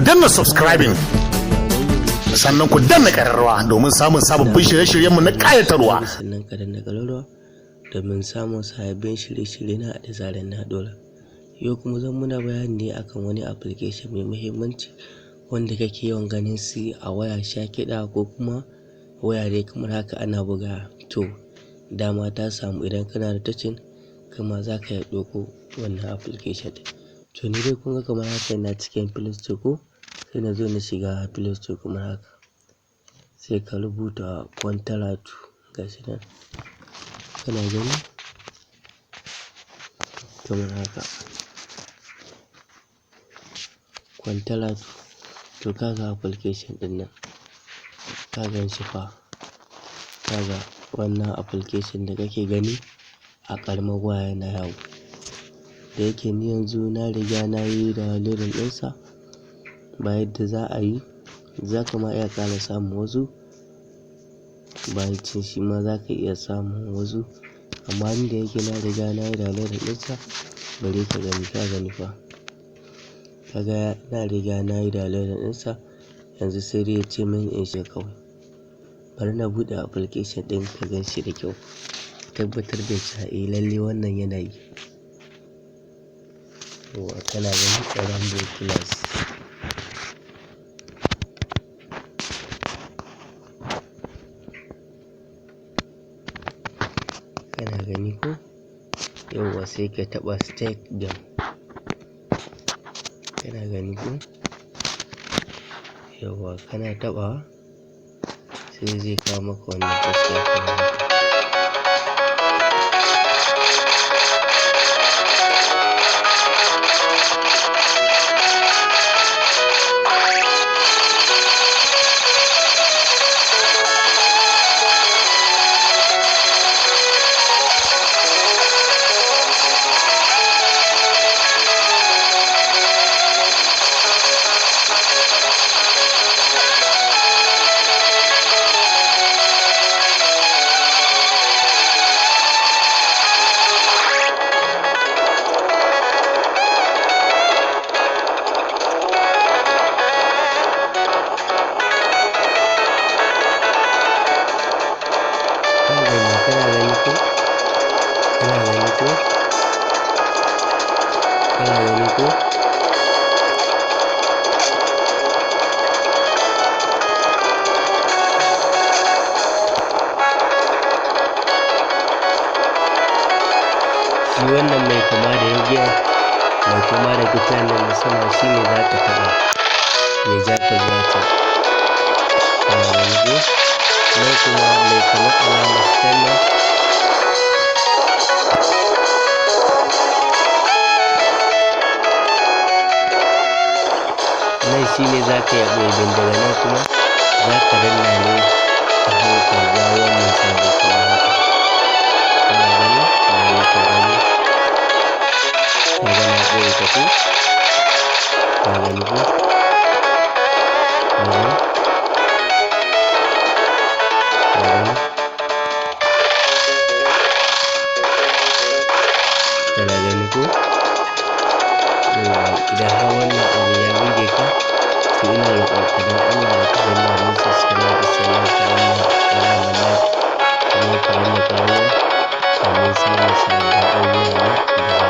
Danna subscribing, sannan ku danna ƙararrawa domin samun sababbin shirye-shiryenmu na ƙayatarwa. Sannan ka danna ƙararrawa domin samun sababbin shirye-shirye na da zarar na ɗora. Yau kuma zan muna bayani ne akan wani application mai muhimmanci wanda kake yawan ganin su a waya sha kiɗa ko kuma waya dai kamar haka ana bugawa. To, dama ta samu, idan kana da touching kama za ka iya ɗauko wannan application ɗin. To, ni dai kun ga kamar haka ina cikin Play Store ko, sai na zo na shiga Play Store kamar haka. Sai ka rubuta Kwantaratu, gashi nan. Kana gani? Kamar haka. Kwantaratu. To, ka ga application ɗin nan. Ka gan shi fa. Ka ga wannan application da kake gani a ƙaramar waya yana yawo. Da yake ni yanzu na riga na yi downloading ɗinsa, ba yadda za a yi, za ka ma iya ƙara samun wasu. Bayan shi ma za ka iya samun wasu. Amma ni da yake na riga na yi downloading ɗinsa, bari ka gani, ka gani fa. Ka ga na riga na yi downloading ɗinsa, yanzu sai dai ya ce min in shiga kawai. Bari na buɗe application ɗin ka gan shi da kyau. Tabbatar da cewa eh, lalle wannan yana yi. Yauwa, kana gani, Rainbow Class. Kana gani ko? Yauwa, sai ka taɓa start game. Kana gani ko? Yauwa, kana taɓawa sai zai kawo maka wannan fuska kamar haka. Ka gani, kana gani ko? Kana gani ko? Kana gani ko? Shi wannan mai kama da yagiya, mai kama da guitar nan na sama, shine za ka taɓa ya ja ka zuwa can. Kana gani ko? Nan kuma mai kamar alamar star nan. Nan shine za ka iya ɓoye bindiga, nan kuma za ka danna ne ka hau ka jawo wannan sabo kamar haka. Kana gani? Bari ka gani. Ka ga na ɓoye ta ko? Ka gani ko? Ka gani? Ka gani? Kana gani ko? Yauwa, idan har wannan abu ya burge ka, to ina roƙon ka don Allah da ka danna mun subscribe, sannan ka danna alamar like, sannan ka danna ƙararrawa domin samun sabbin abubuwa na da